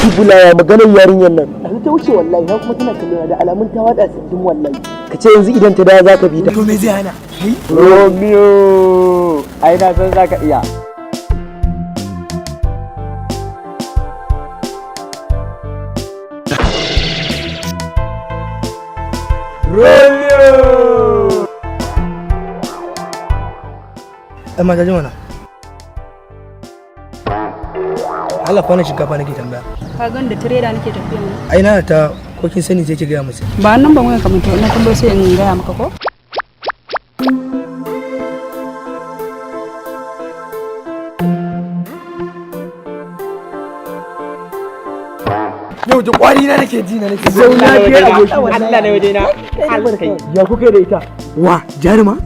Kibula, maganar yarinyar nan. Yanzu ta wuce wallahi, na kuma tana kallon da alamun ta wada tsindin wallahi. Ka ce yanzu idan ta dawo za ka bi ta. To me zai hana? Romeo, ai na san za ka iya. Romeo! Ai mata ji mana. Allah, kwanan shinkafa nake tambaya. Ka gan da tireda nake tafiya ne. Ai na ta ko kin sani sai ki gaya musu. Ba nan ban waya kamar to na kallo sai in gaya maka ko? Yau da kwari na nake ji na nake. Zauna biyar aboki. Allah ne waje na. Ya kuka da ita? Wa jaruma?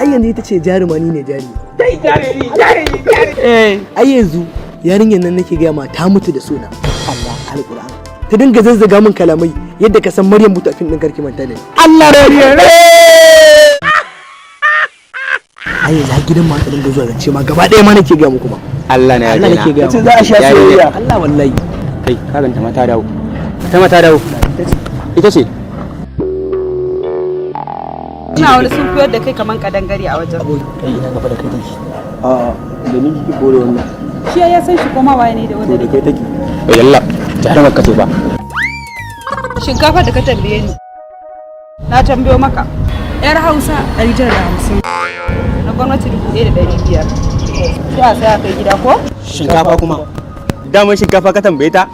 Ai yanzu ita ce jaruma, ni ne jarumi. Dai jarumi, jarumi, jarumi. Ai yanzu yarinyar nan nake gaya ma ta mutu da suna. Allah alquran. Ta dinga zazzaga min kalamai yadda ka san Maryam Butafin din karki manta da ni. Allah ne. Ai yanzu har gidan ma ta dinga zuwa zance ma gaba ɗaya ma nake gaya muku ma. Allah ne Allah nake gaya Kace za a sha soyayya. Allah wallahi. Kai, ka ganta mata dawo. Ta mata dawo. Ita ce. Ina wani sun koyar da kai kaman kadangare a wajen. Kai ina gaba da kai take. A'a, da ni kike kore wannan. Shi ya san shi koma waye ne da To wanda. da kai take. Yalla, jarumar ka ce ba. Shinkafa da ka tambaye ni. Na tambayo maka. Yar Hausa 950. Na gwamnati 1500. Sai a saya kai gida ko? Shinkafa kuma. Daman shinkafa ka tambaye ta?